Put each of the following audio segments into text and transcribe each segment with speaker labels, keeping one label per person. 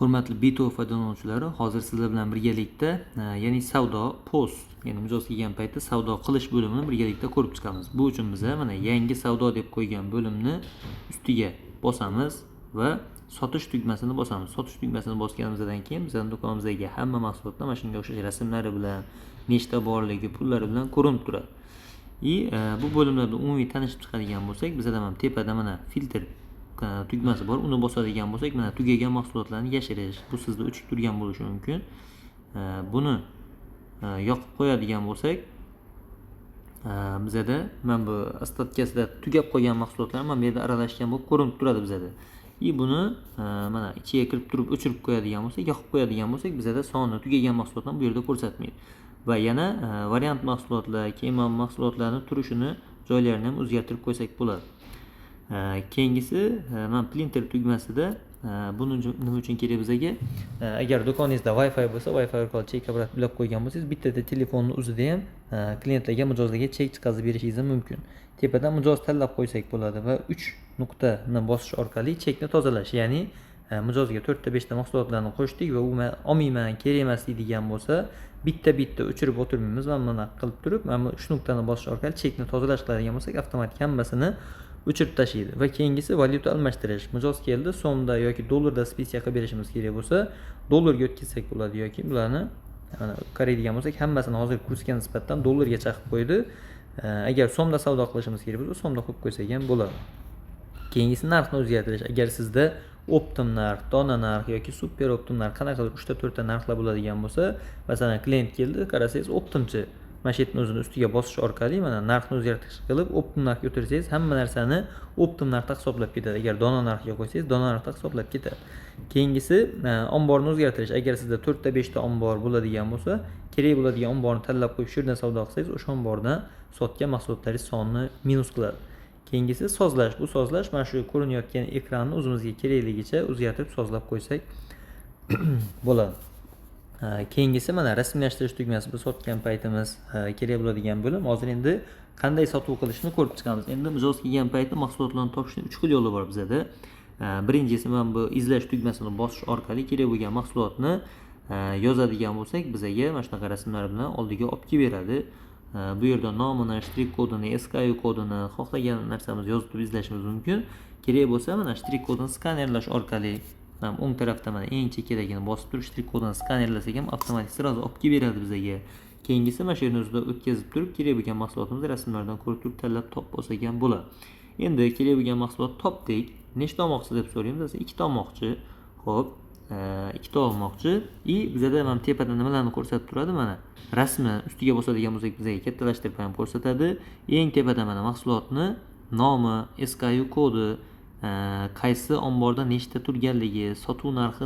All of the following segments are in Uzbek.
Speaker 1: Hurmatli Bito foydalanuvchilari, hozir sizlar bilan birgalikda, ya'ni savdo POS, ya'ni mijoz kelgan paytda savdo qilish bo'limini birgalikda ko'rib chiqamiz. Bu uchun biza mana "Yangi savdo" deb qo'ygan bo'limni ustiga bosamiz va sotish tugmasini bosamiz. Sotish tugmasini bosganimizdan keyin bizning do'konimizdagi hamma mahsulotlar mana shunga o'xshash rasmlari bilan, nechta borligi, pullari bilan ko'rinib turadi. И bu bo'limlarda umumiy tanishib chiqadigan bo'lsak, bizada mana tepada mana filtr tugmasi bor. Uni bosadigan bo'lsak, mana tugagan mahsulotlarni yashirish, bu sizda o'chib turgan bo'lishi mumkin. Buni yoqib qo'yadigan bo'lsak, bizada mana bu остатка sida tugab qolgan mahsulotlar mana bu yerda aralashgan bo'lib ko'rinib turadi bizada. И buni mana ichiga kirib turib o'chirib qo'yadigan bo'lsak, yoqib qo'yadigan bo'lsak, bizada soni tugagan mahsulotlarni bu yerda ko'rsatmaydi va yana variant mahsulotlar, keyin mahsulotlarni turishini, joylarini ham o'zgartirib qo'ysak bo'ladi. Keyingisi mana printer tugmasida. Buni nima uchun kerak bizaga? Agar do'koningizda Wi-Fi bo'lsa, Wi-Fi orqali chek apparat ulab qo'ygan bo'lsangiz, bittada telefonni o'zida ham klientlarga, mijozlarga chek chiqazib berishingiz mumkin. Tepadan mijoz tanlab qo'ysak bo'ladi va uch nuqtani bosish orqali chekni tozalash, ya'ni mijozga to'rtta, beshta mahsulotlarni qo'shdik va u "Man olmayman, kerak emas" deydigan bo'lsa, bitta bitta o'chirib o'tirmaymiz va bunaqa qilib turib, mana bu uch nuqtani bosish orqali chekni tozalash qiladigan bo'lsak, avtomatik hammasini o'chirib tashlaydi. Va keyingisi valyuta almashtirish. Mijoz keldi, so'mda yoki dollarda список qilib berishimiz kerak bo'lsa, dollarga o'tkazsak bo'ladi yoki bularni mana qaraydigan bo'lsak, hammasini hozir kursga nisbatan dollarga chaqib qo'ydi. Agar so'mda savdo qilishimiz kerak bo'lsa, so'mda qo'yib qo'ysak ham bo'ladi. Keyingisi narxni o'zgartirish. Agar sizda оптом narx, dona narx yoki super оптом narx, qanaqadir uchta, to'rtta narxlar bo'ladigan bo'lsa, masalan, klient keldi, qarasangiz, оптом chi, mana shu yerni o'zini ustiga bosish orqali mana narxni o'zgartirish qilib, оптом narxga o'tirsangiz, hamma narsani оптом narxda hisoblab ketadi. Agar dona narxiga qo'ysangiz, dona narxda hisoblab ketadi. Keyingisi omborni o'zgartirish. Agar sizda to'rtta, beshta ombor bo'ladigan bo'lsa, kerak bo'ladigan omborni tanlab qo'yib, shu yerdan savdo qilsangiz, o'sha ombordan sotgan mahsulotlaringiz sonini minus qiladi. Keyingisi sozlash. Bu sozlash mana shu ko'rinayotgan ekranni o'zimizga kerakligicha o'zgartirib, sozlab qo'ysak bo'ladi. Keyingisi mana rasmiylashtirish tugmasi. Bu sotgan paytimiz kerak bo'ladigan bo'lim. Hozir endi qanday sotuv qilishni ko'rib chiqamiz. Endi mijoz kelgan paytda mahsulotlarni topishni uch xil yo'li bor bizada. Birinchisi mana bu izlash tugmasini bosish orqali kerak bo'lgan mahsulotni yozadigan bo'lsak, bizaga mana shunaqa rasmlar bilan oldiga olib kelib beradi. Bu yerda nomini, shtrix kodini, SKU kodini, xohlagan narsamizni yozib turib izlashimiz mumkin. Kerak bo'lsa, mana shtrix kodini skanerlash orqali, mana o'ng tarafda mana eng chekkadagini bosib turib shtrix kodini skanerlasak ham, avtomatik сразу olib kelib beradi bizaga. Keyingisi mana shu yerni o'zida o'tkazib turib, kerak bo'lgan mahsulotimizni rasmlardan ko'rib turib, tanlab topib olsak ham bo'ladi. Endi kerak bo'lgan mahsulot topdik. "Nechta olmoqchisiz?" deb so'raymiz. Masalan, ikkita olmoqchi. Ho'p, ikkita olmoqchi. И bizada mana tepada nimalarni ko'rsatib turadi? Mana rasmi ustiga bosadigan bo'lsak, bizga kattalashtirib ham ko'rsatadi. Eng tepada mana mahsulotni nomi, SKU kodi, qaysi omborda nechta turganligi, sotuv narxi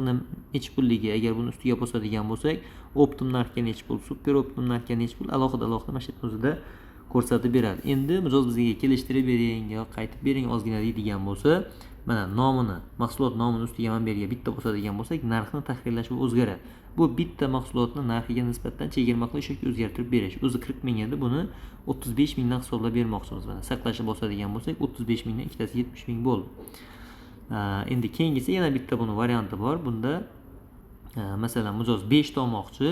Speaker 1: nechi pulligi. Agar buni ustiga bosadigan bo'lsak, оптом narxga nechi pul, super оптом narxga nechi pul, alohida alohida mana shu yerni o'zida ko'rsatib beradi. Endi mijoz bizga "Kelishtirib bering yo qaytib bering ozgina" deydigan bo'lsa, mana nomini, mahsulot nomini ustiga mana bu yerga bitta bosadigan bo'lsak, narxni tahrirlash va o'zgaradi. Bu bitta mahsulotni narxiga nisbatan chegirma qilish yoki o'zgartirib berish. O'zi 40 000 edi, buni 35 000dan hisoblab bermoqchimiz. Mana saqlashni bosadigan bo'lsak, 35 000dan ikkitasi 70 000 bo'ldi. Endi keyingisi yana bitta buni varianti bor. Bunda masalan, mijoz beshta olmoqchi,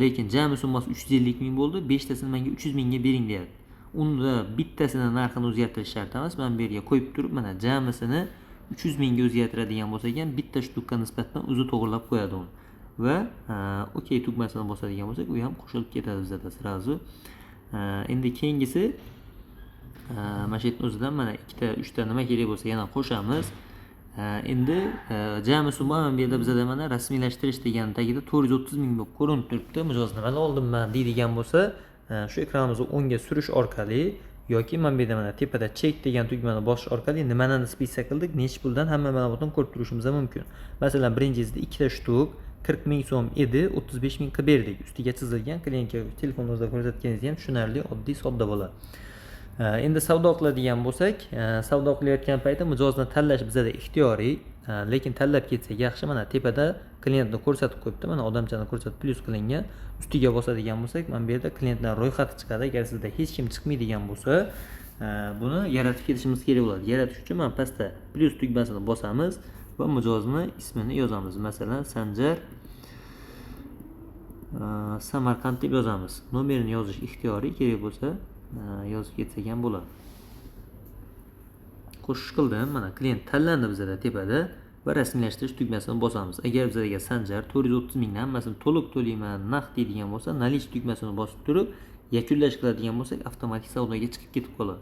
Speaker 1: lekin jami summasi 350 000 bo'ldi, "Beshtasini menga 300 000ga bering" deyapti. Unda bittasini narxini o'zgartirish shart emas. Mana bu yerga qo'yib turib, mana jamisini 300 000ga o'zgartiradigan bo'lsak ham, bitta штук ka nisbatan o'zi to'g'irlab qo'yadi uni va "Okey" tugmasini bosadigan bo'lsak, u ham qo'shilib ketadi bizada сразу. Endi keyingisi mana shu yerni o'zidan mana ikkita, uchta, nima kerak bo'lsa, yana qo'shamiz. Endi jami summa mana bu yerda bizada mana rasmiylashtirish degan tagida 430 000 bo'lib ko'rinib turibdi. Mijoz "Nimalar oldim man?" deydigan bo'lsa, shu ekranimizni o'ngga surish orqali yoki mana bu yerda mana tepada chek degan tugmani bosish orqali nimani список qildik, nechi puldan, hamma ma'lumotni ko'rib turishimiz mumkin. Masalan, birinchisida ikkita штук 40 000 so'm edi, 35 000 qilib berdik. Ustiga chizilgan, klientga telefon o'zida ko'rsatganingizda ham tushunarli, oddiy, sodda bo'ladi. Endi savdo qiladigan bo'lsak, savdo qilayotgan paytda mijozni tanlash bizada ixtiyoriy, lekin tanlab ketsak yaxshi. Mana tepada klientni ko'rsatib qo'yibdi, mana odamchani ko'rsatib plyus qilingan. Ustiga bosadigan bo'lsak, mana bu yerda klientlar ro'yxati chiqadi. Agar sizda hech kim chiqmaydigan bo'lsa, buni yaratib ketishimiz kerak bo'ladi. Yaratish uchun mana pastda plyus tugmasini bosamiz. va mijozni ismini yozamiz. Masalan, Sanjar Samarqand deb yozamiz. Nomerini yozish ixtiyoriy, kerak bo'lsa yozib ketsak ham bo'ladi. Qo'shish qildim. Mana klient tanlandi bizada tepada va rasmiylashtirish tugmasini bosamiz. Agar bizga Sanjar 430 mingni hammasini to'liq to'layman naqd deydigan bo'lsa, налич tugmasini bosib turib yakunlash qiladigan bo'lsak, avtomatik savdoga chiqib ketib qoladi.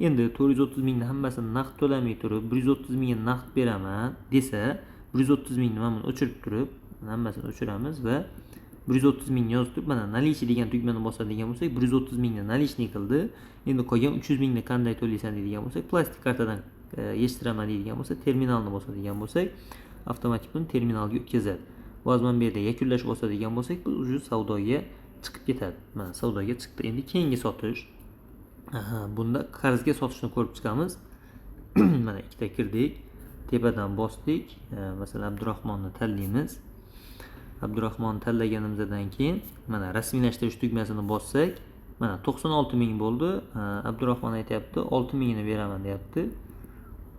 Speaker 1: Endi 430 mingni hammasini naqd to'lamay turib 130 mingni naqd beraman desa, 130 mingni mana buni o'chirib turib, hammasini o'chiramiz va 130 mingni yozib turib, mana наличие degan tugmani bosadigan bo'lsak, 130 mingni наличный qildi. Endi qolgan 300 mingni qanday to'laysan deydigan bo'lsak, plastik kartadan yechtiraman deydigan bo'lsa, terminalni bosadigan bo'lsak, avtomatik buni terminalga o'tkazadi. Hozir mana bu yerda yakunlash bosadigan bo'lsak, bu уже savdoga chiqib ketadi. Mana savdoga chiqdi. Endi keyingi sotish. Bunda qarzga sotishni ko'rib chiqamiz. Mana ikkita kirdik. Tepadan bosdik. Masalan, Abdurahmonni tanlaymiz. Abdurahmonni tanlaganimizdan keyin mana rasmiylashtirish tugmasini bossak, mana 96 ming bo'ldi. Abdurahmon aytyapti, 6 mingini beraman deyapti.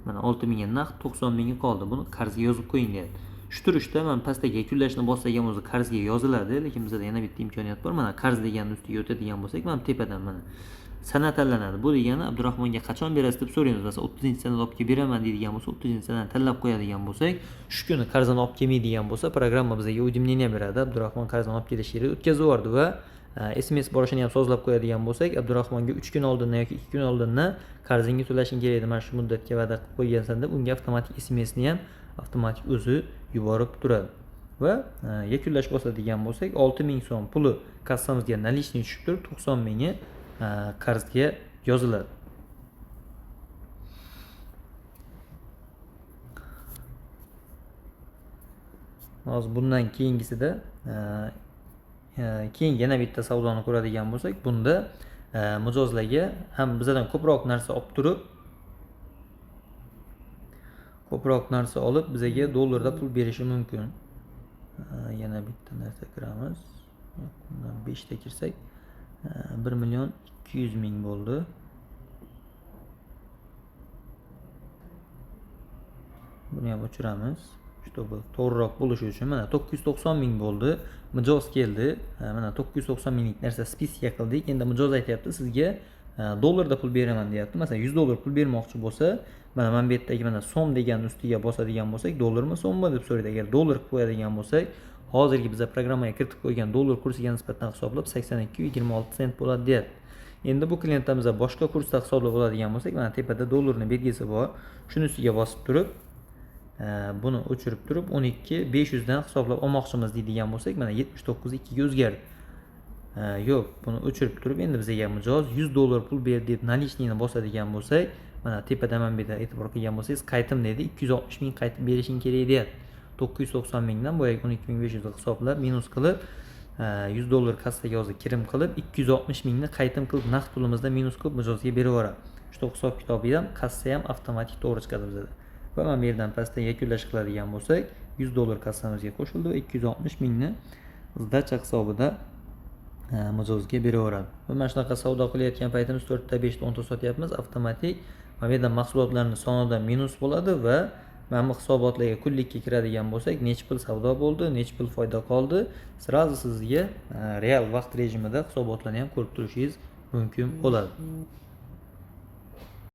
Speaker 1: Mana 6 mingga naqd, 90 mingi qoldi. Buni qarzga yozib qo'ying deyapti. Shu turishda mana pastdagi yakunlashni bossak ham o'zi qarzga yoziladi, lekin bizda yana bitta imkoniyat bor. Mana qarz deganni ustiga o'tadigan bo'lsak, mana tepadan mana sana tanlanadi. Bu degani Abdurahmonga qachon berasiz deb so'raymiz. Masalan, 30-sanada olib kelib beraman deydigan bo'lsa, 30-sanani tanlab qo'yadigan bo'lsak, shu kuni qarzini olib kelmaydigan bo'lsa, programma bizga уведомление beradi. Abdurahmon qarzini olib kelishi kerak, o'tkazib yubordi va SMS borishini ham sozlab qo'yadigan bo'lsak, Abdurahmonga 3 kun oldindan yoki 2 kun oldindan qarzingni to'lashing kerak edi, mana shu muddatga va'da qilib qo'ygansan deb unga avtomatik SMSni ham avtomatik o'zi yuborib turadi. Va yakunlash bosadigan bo'lsak, 6000 so'm puli kassamizga наличный tushib turib, 90 mingi qarzga yoziladi. Hozir bundan keyingisida keyin yana bitta savdoni ko'radigan bo'lsak, bunda mijozlarga ham bizdan ko'proq narsa olib turib, ko'proq narsa olib bizaga dollarda pul berishi mumkin. Yana bitta narsa kiramiz. Bundan 5 ta kirsak, 1 million 200 ming bo'ldi. Buni ham o'chiramiz, чтобы to'g'riroq bo'lishi uchun. Mana 990 ming bo'ldi. Mijoz keldi. Mana 990 minglik narsa spiska qildik. Endi mijoz aytyapti, sizga dollarda pul beraman deyapti. Masalan, 100 dollar pul bermoqchi bo'lsa, mana bu yerdagi mana so'm degan ustiga bosadigan bo'lsak, dollarmi so'mmi deb so'raydi. Agar dollar qilib qo'yadigan bo'lsak, hozirgi biza programmaga kiritib qo'ygan dollar kursiga nisbatan hisoblab 82,26 sent bo'ladi deyapti. Endi bu klientdan biza boshqa kursda hisoblab oladigan bo'lsak, mana tepada dollarning belgisi bor. Shuni ustiga bosib turib, buni o'chirib turib 12,500 dan hisoblab olmoqchimiz deydigan bo'lsak, mana 79,2 ga o'zgardi. Yo'q, buni o'chirib turib endi bizga mijoz 100 dollar pul ber deb наличныйni bosadigan bo'lsak, mana tepada mana bu yerda e'tibor qilgan bo'lsangiz, qaytim deydi, 260 ming qaytib berishing kerak deyapti. 990 mingdan boyagi 12 500 ni hisoblab minus qilib, 100 dollar kassaga hozir kirim qilib 260 mingni qaytim qilib naqd pulimizdan minus qilib mijozga berib yuboradi. Shu hisob kitobi ham, kassa ham avtomatik to'g'ri chiqadi bizada. Va mana bu yerdan pastda yakunlash qiladigan bo'lsak, 100 dollar kassamizga qo'shildi va 260 mingni сдача hisobida mijozga beraveradi. Va mana shunaqa savdo qilayotgan paytimiz 4 ta, 5 ta, 10 ta sotyapmiz, avtomatik mana bu yerda mahsulotlarning sonida minus bo'ladi va mana bu hisobotlarga kunlikka kiradigan bo'lsak, necha pul savdo bo'ldi, necha pul foyda qoldi, сразу sizga real vaqt rejimida hisobotlarni ham ko'rib turishingiz mumkin bo'ladi.